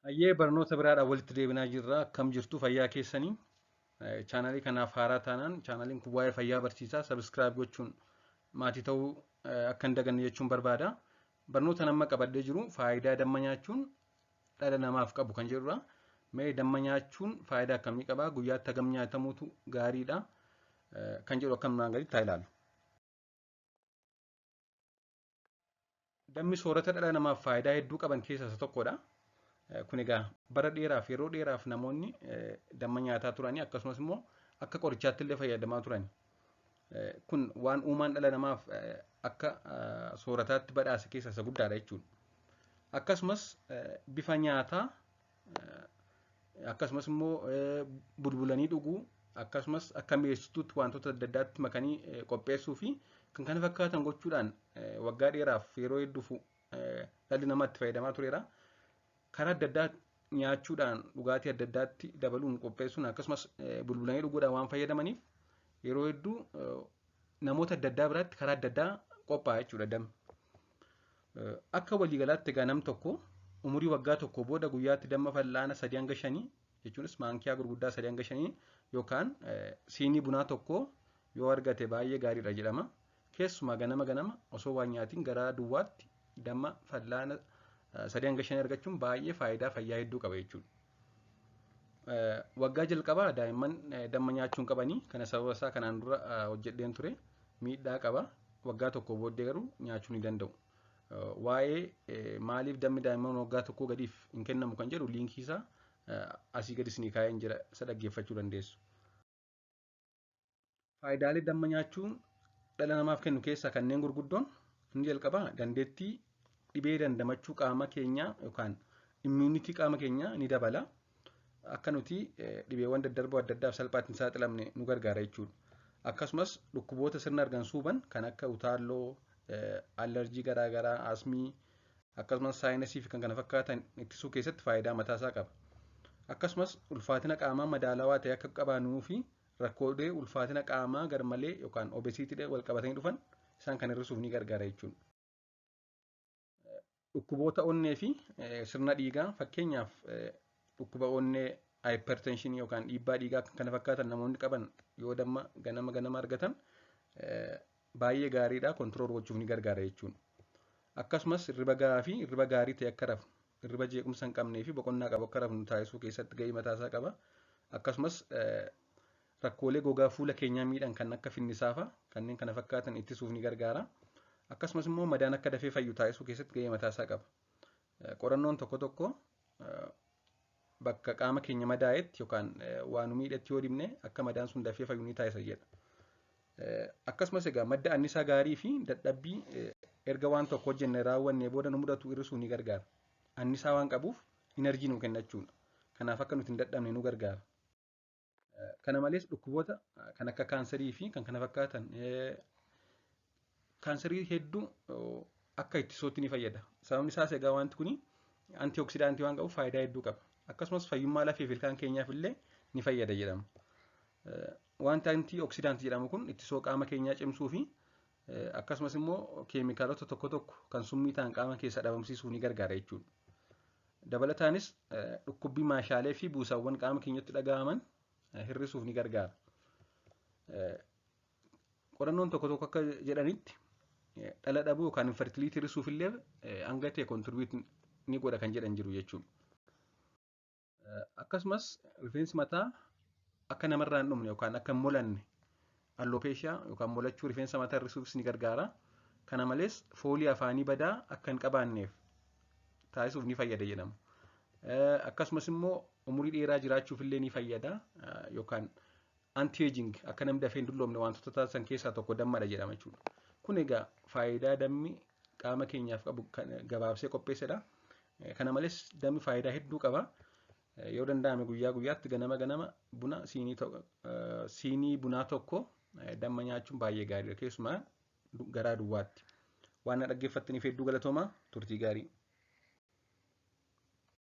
Hayyee barnoota biraadhaan walitti deebinaa jirra. Akkam jirtu fayyaa keessanii? Chaanalii kanaaf haaraa taanaan chaanaliin kun waa'ee fayyaa barsiisaa subscribe gochuun maatii ta'uu akka hin daganne jechuun barbaada. Barnoota amma qabadhee jiru faayidaa damma nyaachuun dhala namaaf qabu kan jedhudha. Mee damma nyaachuun faayidaa akkamii qaba? Guyyaatti hagam nyaatamuutu gaariidha? Kan jedhu akkam naan gaditti haa ilaallu. Dammi soorata dhala namaaf faayidaa hedduu qaban keessaa isa tokkodha. Kun egaa bara dheeraaf yeroo dheeraaf namoonni damma nyaataa turanii akkasumas immoo akka qorichaatti illee fayyadamaa turani. Kun waan uumaan dhala namaaf akka soorataatti badhaase keessaa isa guddaadha jechuudha. Akkasumas bifa nyaataa akkasumas immoo bulbulanii dhuguu akkasumas akka mi'eessituutti wantoota adda addaatti makanii qopheessuu fi kan kana fakkaatan gochuudhaan waggaa dheeraaf yeroo hedduuf dhalli namaa itti fayyadamaa tureera. Karaa adda addaa nyaachuudhaan dhugaatii adda addaatti dabaluun qopheessuun akkasumas bulbulanii dhuguudhaan waan fayyadamaniif yeroo hedduu namoota adda addaa biratti karaa adda addaa qophaa'a jechuudha dammi. Akka waliigalaatti egaa nam tokko umurii waggaa tokko booda guyyaatti damma fal'aana 3 hanga 5 jechuunis maankiyaa gurguddaa 3 hanga 5 yookaan siinii bunaa tokko yoo argate baay'ee gaariidha jedhama. Keessumaa ganama ganama osoo waan nyaatiin garaa duwwaatti damma fal'aana 3 hanga 5 argachuun baay'ee faayidaa fayyaa hedduu qaba jechuudha. Waggaa jalqabaa daa'imman damma nyaachuu hin qabanii kana sababa isaa kanaan dura hojjedheen ture miidhaa qaba. Waggaa tokko booddee garuu nyaachuu ni danda'u. Waa'ee maaliif dammi daa'imman waggaa tokkoo gadiif hin kennamu kan jedhu liinkii isaa asii gadi isinii kaa'een jira isa dhaggeeffachuu dandeessu. Faayidaalee damma nyaachuun dhala namaaf kennu keessaa kanneen gurguddoon inni jalqabaa dandeettii dhibee dandamachuu qaama keenyaa yookaan immuunitii qaama keenyaa ni dabala. Akka nuti dhibeewwan daddarboo adda addaaf salphaatti hin saaxilamne nu gargaara jechuudha. Akkasumas dhukkuboota sirna argansuu huban kan akka utaalloo, allerjii garaagaraa, asmii akkasumas saayinasii fi kan kana fakkaatan ittisuu keessatti faayidaa mataasaa qaba. Akkasumas ulfaatina qaamaa madaalawaa ta'e akka qabaannuu fi rakkoolee ulfaatina qaamaa garmalee yookaan obesiitiidhaan wal qabatanii dhufan isaan kan hir'isuuf ni gargaara jechuudha. Dhukkuboota onnee fi sirna dhiigaa fakkeenyaaf dhukkuba onnee hypertension yookaan dhiibbaa dhiigaa kan kana fakkaatan namoonni qaban yoo damma ganama ganama argatan baay'ee gaariidha kontirool gochuuf ni gargaara jechuudha. Akkasumas hirriba gahaa fi hirriba gaarii ta'e akka rafnu hirriba jeequmsa hin qabnee fi boqonnaa qabu akka rafnu taasisuu keessatti gahee mataasaa qaba. Akkasumas rakkoolee gogaa fuula keenyaa miidhan kan akka finnisaa fa'a kanneen kana fakkaatan ittisuuf ni gargaara. Akkasumas immoo madaan akka dafee fayyu taasisuu keessatti gahee mataasaa qaba. Qorannoon tokko tokko bakka qaama keenya madaa'etti yookaan waa nu miidhetti yoo dibne akka madaan sun dafee fayyu ni taasisa jedha. Akkasumas egaa madda annisaa gaarii fi dadhabbii erga waan tokko hojjenne raawwannee booda nu mudatu hir'isuu ni gargaara. Annisaa waan qabuuf inerjii nu kenna jechuudha. Kanaaf akka nuti hin dadhabne nu gargaara. Kana malees dhukkuboota kan akka kaansarii fi kan kana fakkaatan kaansarii hedduu akka ittisootti ni fayyada. Sababni isaas egaa wanti kun antioksidaantii waan qabuuf faayidaa hedduu qaba. Akkasumas fayyummaa lafee fi ilkaan keenyaaf illee ni fayyada jedhama. Wanti antioksidaantii jedhamu kun ittisoo qaama keenyaa cimsuu fi akkasumas immoo keemikaalota tokko tokko kan summii ta'an qaama keessaa dhabamsiisuuf ni gargaara jechuudha. Dabalataanis dhukkubbii maashaalee fi buusaawwan qaama keenyatti dhaga'aman hir'isuuf ni gargaara. Qorannoon tokko tokko akka jedhanitti dhala dhabuu yookaan infertiliitii hir'isuuf illee hanga ta'e kontiribiyuut ni godha kan jedhan jiru jechuudha. Akkasumas rifeensi mataa akka namarraa hin dhumne yookaan akka hin molanne allopeeshiyaa yookaan molachuu rifeensa mataa hir'isuufis ni gargaara. Kana malees foolii afaanii badaa akka hin qabaanneef taasisuuf ni fayyada jedhama. Akkasumas immoo umurii dheeraa jiraachuuf illee ni fayyada yookaan anti-aging akka namni dafee hin dulloomne wantoota taasisan keessaa tokko dammadha jedhama jechuudha. Kun egaa faayidaa dammi qaama keenyaaf qabu gabaabsee qopheessedha. Kana malees dammi faayidaa hedduu qaba. Yoo danda'ame guyyaa guyyaatti ganama ganama buna siinii bunaa tokko damma nyaachuun baay'ee gaariidha. Keessumaa garaa duwwaatti. Waan na dhaggeeffattaniif hedduu galatoomaa turtii gaarii.